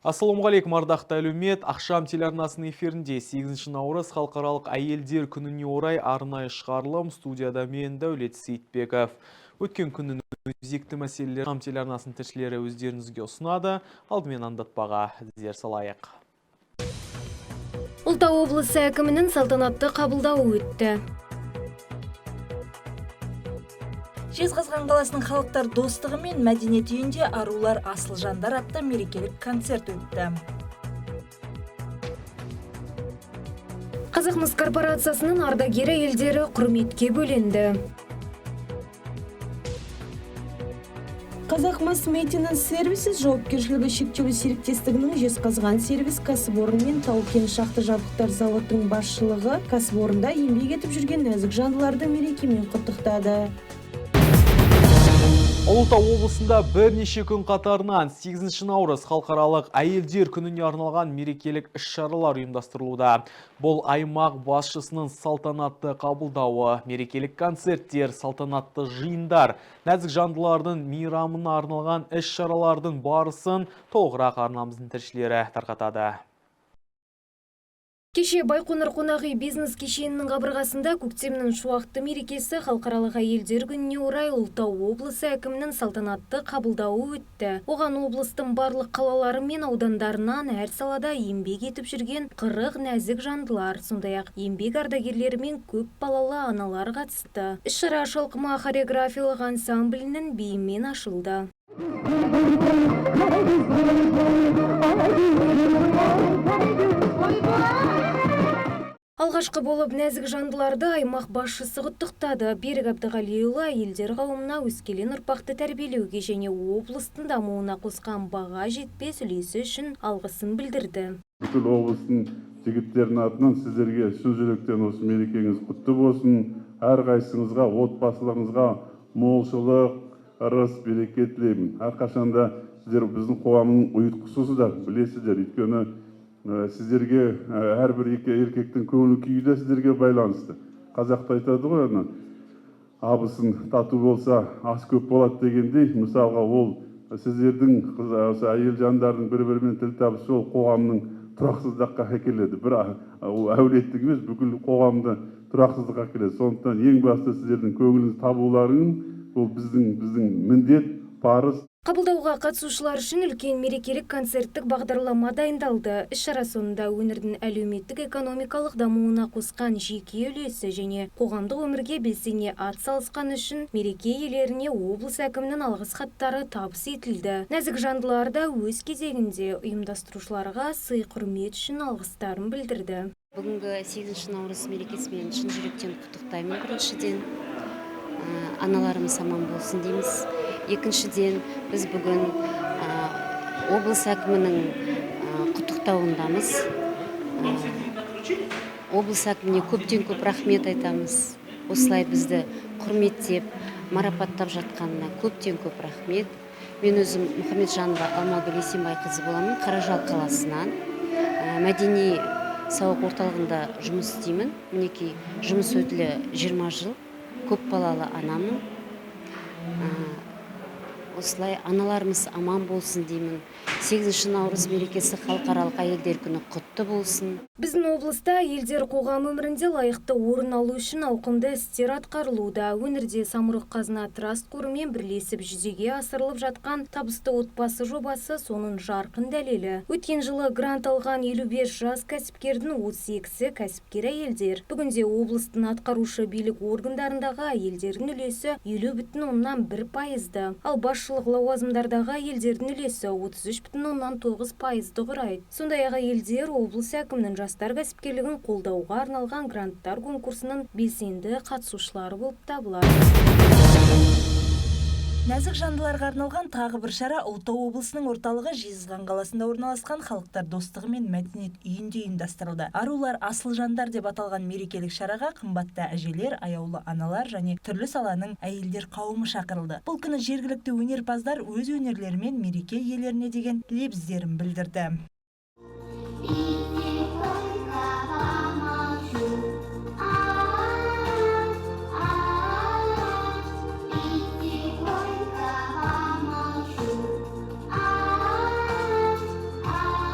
Ассалаумағалейкум, ардақты әлеумет. Ақшам телеарнасының эфирінде 8 наурыз халықаралық әйелдер күніне орай арнайы шығарылым. Студияда мен, Дәулет Сейітбеков. Өткен күннің өзекті мәселелері Ақшам телеарнасының тілшілері өздеріңізге ұсынады. Алдымен аңдатпаға зер салайық. Ұлытау облысы әкімінің салтанатты қабылдауы өтті. Жезқазған қаласының халықтар достығы мен мәдениет үйінде «Арулар, асыл жандар» атты мерекелік концерт өтті. Қазақмыс корпорациясының ардагер әйелдері құрметке бөленді. Қазақмыс Maintenance Services жауапкершілігі шектеулі серіктестігінің Жезқазған сервис кәсіпорны мен тау-кен шахта жабдықтар зауытының басшылығы кәсіпорында еңбек етіп жүрген нәзік жандыларды мерекемен құттықтады. Ұлытау облысында бірнеше күн қатарынан 8 наурыз халықаралық әйелдер күніне арналған мерекелік іс-шаралар ұйымдастырылуда. Бұл аймақ басшысының салтанатты қабылдауы, мерекелік концерттер, салтанатты жиындар, нәзік жандылардың мейрамына арналған іс-шаралардың барысын толығырақ арнамыздың тілшілері тарқатады. Кеше Байқоңыр қонақ үй бизнес кешенінің қабырғасында көктемнің шуақты мерекесі, халықаралық әйелдер күніне орай Ұлытау облысы әкімінің салтанатты қабылдауы өтті. Оған облыстың барлық қалалары мен аудандарынан әр салада еңбек етіп жүрген 40 нәзік жандылар, сондай-ақ еңбек ардагерлері мен көп балалы аналар қатысты. Іс-шара «Шалқыма» хореографиялық ансамблінің биімен ашылды. Алғашқы болып нәзік жандыларды аймақ басшысы құттықтады. Берік Әбдіғалиұлы әйелдер қауымына өскелең ұрпақты тәрбиелеуге және облыстың дамуына қосқан баға жетпес үлесі үшін алғысын білдірді. Бүкіл облыстың жігіттерінің атынан сіздерге шын жүректен осы мерекеңіз құтты болсын. Әрқайсыңызға, отбасыларыңызға молшылық, ырыс, береке тілеймін. Әрқашанда сіздер біздің қоғамның ұйытқысысыздар, білесіздер. Өйткені сіздерге әрбір еркектің көңіл күйі де сіздерге байланысты. Қазақта айтады ғой, ана абысын тату болса, ас көп болады дегендей, мысалға, ол сіздердің осы әйел жандардың бір бірімен тіл табысу, ол қоғамның тұрақсыздыққа әкеледі. Бір ол әулеттік емес, бүкіл қоғамды тұрақсыздыққа әкеледі. Сондықтан ең басты сіздердің көңіліңізді табуларың, ол біздің міндет, парыз. Қабылдауға қатысушылар үшін үлкен мерекелік концерттік бағдарлама дайындалды. Іс-шара соңында өңірдің әлеуметтік экономикалық дамуына қосқан жеке үлесі және қоғамдық өмірге белсене ат салысқан үшін мереке иелеріне облыс әкімінің алғыс хаттары табыс етілді. Нәзік жандылар да өз кезегінде ұйымдастырушыларға сый-құрмет үшін алғыстарын білдірді. Бүгінгі 8 наурыз мерекесімен шын жүректен құттықтаймын. Біріншіден, аналарымыз аман болсын дейміз. Екіншіден, біз бүгін облыс әкімінің құттықтауындамыз. Облыс әкіміне көптен көп рахмет айтамыз. Осылай бізді құрметтеп, марапаттап жатқанына көптен көп рахмет. Мен өзім Мұхамеджанова Алмагүл Есенбайқызы боламын, Қаражал қаласынан. Мәдени сауық орталығында жұмыс істеймін. Мінекей, жұмыс өтілі 20 жыл, көп балалы анамын. Осылай аналарымыз аман болсын деймін. 8 наурыз мерекесі, халықаралық әйелдер күні құтты болсын. Біздің облыста әйелдер қоғам өмірінде лайықты орын алу үшін ауқымды істер атқарылуда. Өңірде «Самұрық Қазына» траст қорымен бірлесіп жүзеге асырылып жатқан «Табысты отбасы» жобасы соның жарқын дәлелі. Өткен жылы грант алған 55 жас кәсіпкердің 32-сі кәсіпкер әйелдер. Бүгінде облыстың атқарушы билік органдарындағы әйелдердің үлесі 50,1%-ды. Ал басшылық лауазымдардағы әйелдердің үлесі 33,9%-ды құрайды. Сондай-ақ әйелдер облыс әкімінің жастар кәсіпкерлігін қолдауға арналған гранттар конкурсының белсенді қатысушылары болып табылады. Нәзік жандыларға арналған тағы бір шара Ұлытау облысының орталығы Жезқазған қаласында орналасқан Халықтар достығы мен мәдениет үйінде ұйымдастырылды. «Арулар, асыл жандар» деп аталған мерекелік шараға қымбатты әжелер, аяулы аналар және түрлі саланың әйелдер қауымы шақырылды. Бұл күні жергілікті өнерпаздар өз өнерлерімен мереке иелеріне деген лебіздерін білдірді. Тихонько помолчу, а, а, и тихонько помолчу, а, а.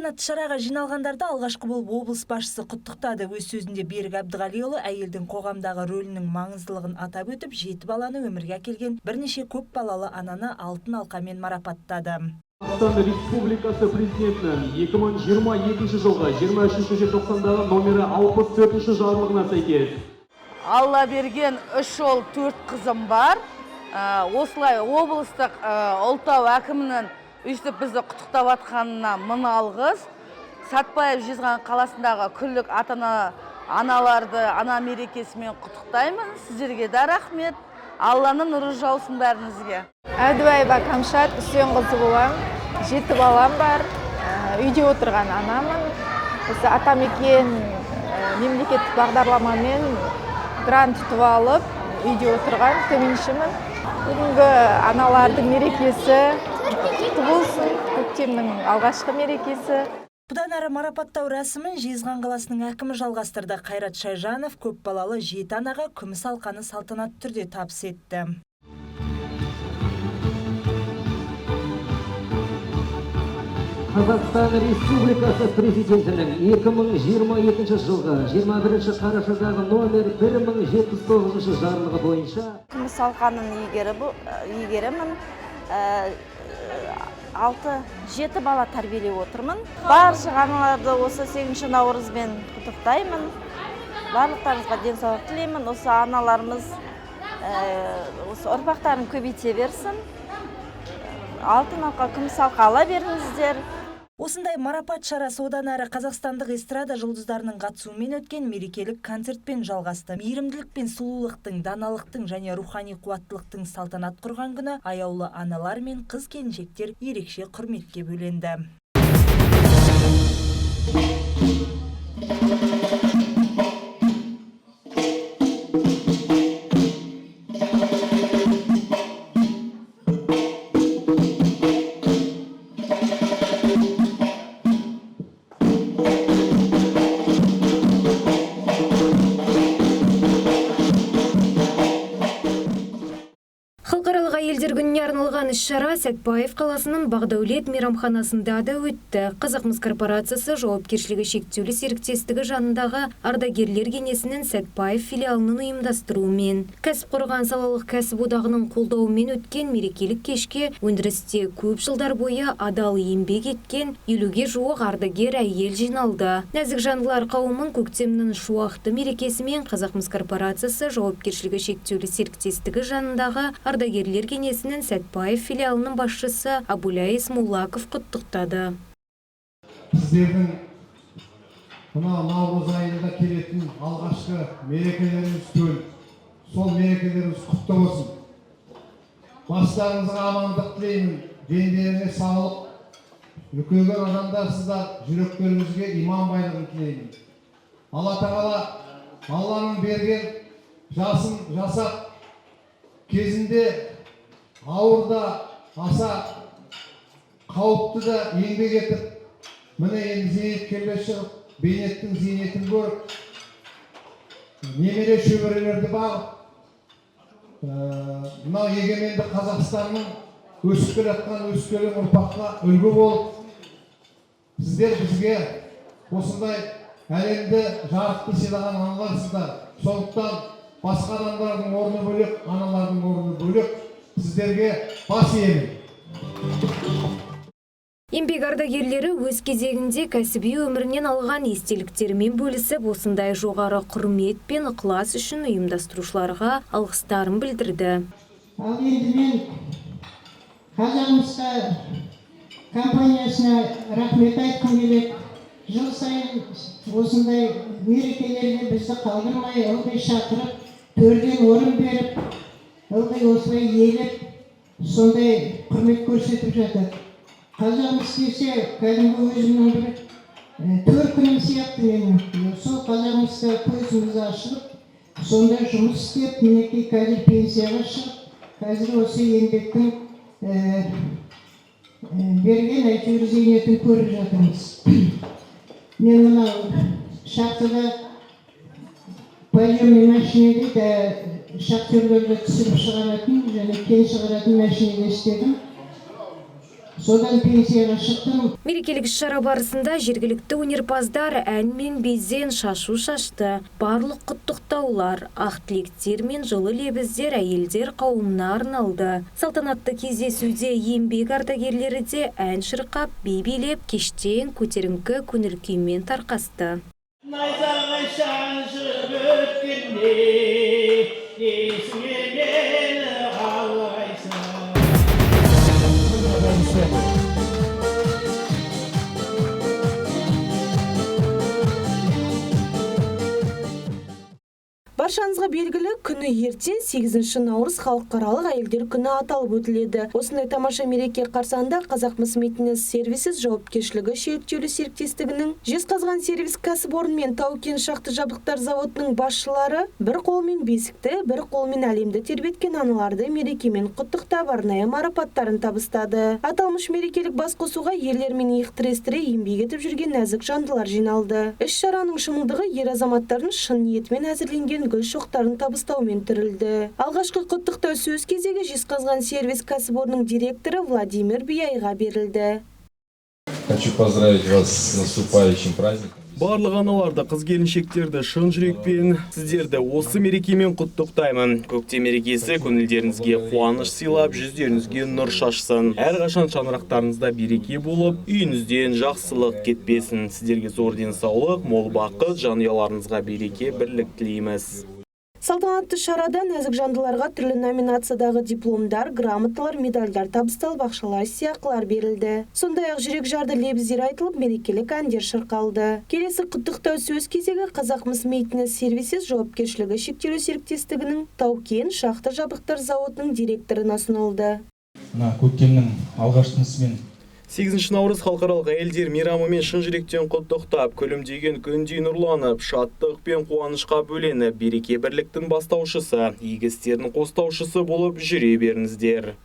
Салтанатты шараға жиналғандарды алғашқы болып облыс басшысы құттықтады. Өз сөзінде Берік Әбдіғалиұлы әйелдің қоғамдағы рөлінің маңыздылығын атап өтіп, 7 баланы өмірге әкелген бірнеше көп балалы ананы алтын алқамен марапаттады. Қазақстан Республикасы Президентінің 2022 жылғы 23 желтоқсандағы номері 64 жарлығына сәйкес. Алла берген 3 ұл, 4 қызым бар. Осылай облыстық Ұлытау әкімінің өйстіп бізді құттықтап атқанына мың алғыс. Сәтпаев Жезқазған қаласындағы күллік ата-ана аналарды ана мерекесімен құттықтаймын. Сіздерге де рахмет. Алланың нұры жаусын бәріңізге. Әдуаева Камшат Үсенқызы боламын. 7 балам бар. Үйде отырған анамын. Осы Атамекен мемлекеттік бағдарламамен грант ұтып алып, үйде отырған төменшімін. Бүгінгі аналардың мерекесі құтты болсын, көктемнің алғашқы мерекесі. Бұдан әрі марапаттау рәсімін Жезқазған қаласының әкімі жалғастырды. Қайрат Шайжанов көп балалы 7 анаға күміс алқаны салтанатты түрде табыс етті. Қазақстан Республикасы Президентінің 2022 жылғы 21 қарашадағы номер 1079 жарлығы бойынша күміс алқаның иегерімін. 6-7 бала тәрбиелеп отырмын. Барша аналарды осы 8 наурызбен құттықтаймын. Барлықтарыңызға денсаулық тілеймін. Осы аналарымыз осы ұрпақтарын көбейте берсін. Алтын алқа, күміс алқа ала беріңіздер. Осындай марапат шарасы одан әрі қазақстандық эстрада жұлдыздарының қатысуымен өткен мерекелік концертпен жалғасты. Мейірімділік пен сұлулықтың, даналықтың және рухани қуаттылықтың салтанат құрған күні аяулы аналар мен қыз келіншектер ерекше құрметке бөленді. Халықаралық әйелдер күніне арналған іс-шара Сәтпаев қаласының Бағдәулет мейрамханасында да өтті. Қазақмыс корпорациясы жауапкершілігі шектеулі серіктестігі жанындағы ардагерлер кеңесінің Сәтпаев филиалының ұйымдастыруымен Кәсіпқорған салалық кәсіподағының қолдауымен өткен мерекелік кешке өндірісте көп жылдар бойы адал еңбек еткен 50-ге жуық ардагер әйел жиналды. Нәзік жандылар қауымын көктемнің шуақты мерекесімен Қазақмыс корпорациясы жауапкершілігі шектеулі серіктестігі жанындағы ардагерлер кеңесінің Сәтпаев филиалының басшысы Абуляй Смулаков құттықтады. Сіздердің мына наурыз айында келетін алғашқы мерекелеріңіз төл, сол мерекелеріңіз құтты болсын. Бастарыңызға амандық тілеймін, дендеріңе саулық, үлкен адамдарсыздар, жүректеріңізге иман байлығын тілеймін. Алла тағала Алланың берген жасын жасап, кезінде ауыр да, аса қауіпті да еңбек етіп, міне енді зейнеткерлер шығып, бейнеттің зейнетін көріп, немере шөберелерді бағып, мынау егеменді Қазақстанның өсіп келе жатқан өскелең ұрпаққа үлгі болып, сіздер бізге осындай әлемді жарықты сыйлаған аналарсыздар. Сондықтан басқа адамдардың орны бөлек, аналардың орны бөлек, сіздерге бас иемін. Еңбек ардагерлері өз кезегінде кәсіби өмірінен алған естеліктерімен бөлісіп, осындай жоғары құрмет пен ықылас үшін ұйымдастырушыларға алғыстарын білдірді. Ал енді мен Қазақмысқа компаниясына рахмет айтқым келеді. Жыл сайын осындай мерекелерге бізді қалдырмай, ылғи шақырып, төрден орын беріп, ылғи осылай елеп, сондай құрмет көрсетіп жатады. Қазақмыс десе, кәдімгі өзімнің бір төркінім сияқты менің. Сол Қазақмыста көзіміз ашылып, сонда жұмыс істеп, мінекей қазір пенсияға шығып, қазір осы еңбектің берген әйтеуір зейнетін көріп жатырмыз. Мен мынау шахтада подъемный машинеде шахтерлерді түсіріп шығаратын және кен шығаратын машинеде істедім. Содан пенсияға шықтым. Мерекелік іс-шара барысында жергілікті өнерпаздар ән мен биден шашу шашты. Барлық құттықтаулар, ақ тілектер мен жылы лебіздер әйелдер қауымына арналды. Салтанатты кездесуде еңбек ардагерлері де ән шырқап, би билеп, кештен көтеріңкі көңіл күймен тарқасты. Найзағай шаншып өткенде, есіңе мені қалайсың. Баршаңызға белгілі, күні ертең 8 наурыз халықаралық әйелдер күні аталып өтіледі. Осындай тамаша мереке қарсаңында Қазақмыс Мейтененс Сервисіз жауапкершілігі шектеулі серіктестігінің Жезқазған сервис кәсіпорны мен тау-кен шахта жабдықтар заводының басшылары бір қолмен бесікті, бір қолмен әлемді тербеткен аналарды мерекемен құттықтап, арнайы марапаттарын табыстады. Аталмыш мерекелік басқосуға ерлермен иық тірестіре еңбек етіп жүрген нәзік жандылар жиналды. Іс-шараның шымылдығы ер азаматтардың шын ниетімен әзірленген гүл шоқтарын табыстаумен түрілді. Алғашқы құттықтау сөз кезегі Жезқазған сервис кәсіпорнының директоры Владимир Бияйға берілді. Хочу поздравить вас с наступающим праздником. Барлық аналарды, қыз келіншектерді шын жүрекпен сіздерді осы мерекемен құттықтаймын. Көктем мерекесі көңілдеріңізге қуаныш сыйлап, жүздеріңізге нұр шашсын. Әрқашан шаңырақтарыңызда береке болып, үйіңізден жақсылық кетпесін. Сіздерге зор денсаулық, мол бақыт, жанұяларыңызға береке, бірлік тілейміз. Салтанатты шарада нәзік жандыларға түрлі номинациядағы дипломдар, грамоталар, медальдар табысталып, ақшалай сыйақылар берілді. Сондай-ақ жүрек жарды лебіздер айтылып, мерекелік әндер шырқалды. Келесі құттықтау сөз кезегі Қазақмыс Мейтененс Сервисіз жауапкершілігі шектеулі серіктестігінің тау-кен шахта жабдықтар зауытының директорына ұсынылды. Мына көктемнің алғашқысымен 8 наурыз халықаралық әйелдер мейрамымен шын жүректен құттықтап, күлімдеген күндей нұрланып, шаттық пен қуанышқа бөленіп, береке бірліктің бастаушысы, игі істердің қостаушысы болып жүре беріңіздер.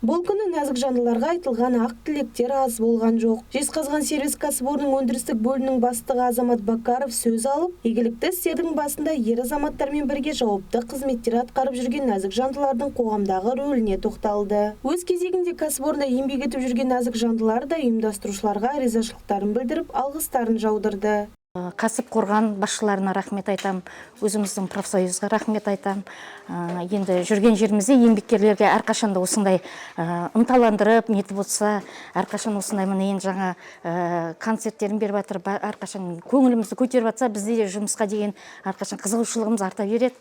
Бұл күні нәзік жандыларға айтылған ақ тілектер аз болған жоқ. Жезқазған сервис кәсіпорнының өндірістік бөлімінің бастығы Азамат Бакаров сөз алып, игілікті істердің басында ер азаматтармен бірге жауапты қызметтер атқарып жүрген нәзік жандылардың қоғамдағы рөліне тоқталды. Өз кезегінде кәсіпорында еңбек етіп жүрген нәзік жандылар да ұйымдастырушыларға ризашылықтарын білдіріп, алғыстарын жаудырды. Кәсіп қорған басшыларына рахмет айтам, өзіміздің профсоюзға рахмет айтам. Енді жүрген жерімізде еңбеккерлерге әрқашанда осындай ынталандырып, нетіп отырса, әрқашан осындай міне енді жаңа концерттерін беріп жатыр, әрқашан көңілімізді көтеріп жатса, бізде де жұмысқа деген әрқашан қызығушылығымыз арта береді.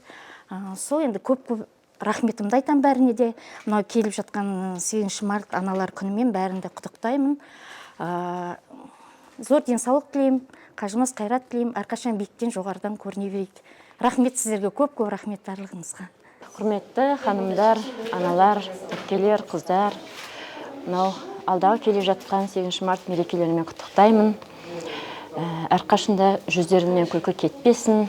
Сол енді көп-көп рахметімді айтам бәріне де. Мынау келіп жатқан 8 март аналар күнімен бәрін де құттықтаймын. Зор денсаулық тілеймін, қажымас қайрат тілеймін, әрқашан биіктен жоғарыдан көріне берейік. Рахмет сіздерге, көп-көп рахмет барлығыңызға. Құрметті ханымдар, аналар, әпкелер, қыздар, мынау алдағы келе жатқан 8 март мерекелерімен құттықтаймын. Әрқашанда жүздерінен күлкі кетпесін.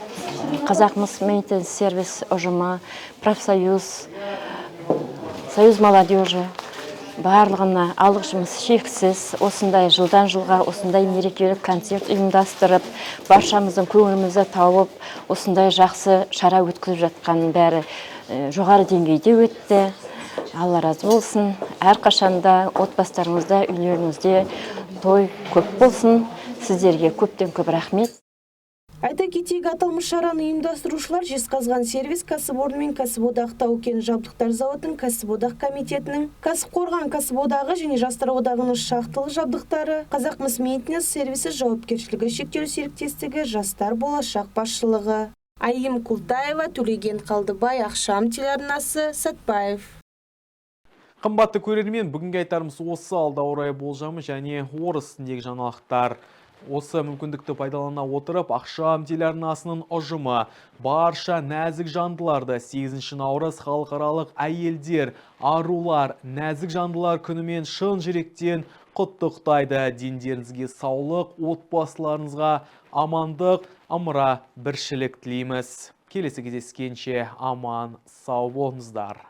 Қазақмыс Мейтененс Сервис ұжымы, профсоюз, союз молодежи барлығына алғысымыз шексіз. Осындай жылдан жылға осындай мерекелік концерт ұйымдастырып, баршамыздың көңілімізді тауып, осындай жақсы шара өткізіп жатқанның бәрі жоғары деңгейде өтті. Алла разы болсын. Әрқашанда отбасыларыңызда, үйлеріңізде той көп болсын. Сіздерге көптен көп рахмет. Айта кетейік, аталмыш шараны ұйымдастырушылар Жезқазған сервис кәсіпорны мен кәсіподақ тау-кен жабдықтар зауытының кәсіподақ комитетінің, кәсіпқорған кәсіподағы және жастар одағының шахталық жабдықтары, Қазақмыс Мейтененс Сервисі жауапкершілігі шектеулі серіктестігі, жастар болашақ басшылығы. Айым Култаева, Төлеген Қалдыбай, Ақшам телеарнасы, Сәтпаев. Қымбатты көрермен, бүгінгі айтарымыз осы, алда орай болжамы және орыс тіліндегі жаңалықтар. Осы мүмкіндікті пайдалана отырып, Ақшам телеарнасының ұжымы барша нәзік жандыларды 8 наурыз халықаралық әйелдер, арулар, нәзік жандылар күнімен шын жүректен құттықтайды. Дендеріңізге саулық, отбасыларыңызға амандық, ымыра, біршілік тілейміз. Келесі кездескенше аман сау болыңыздар.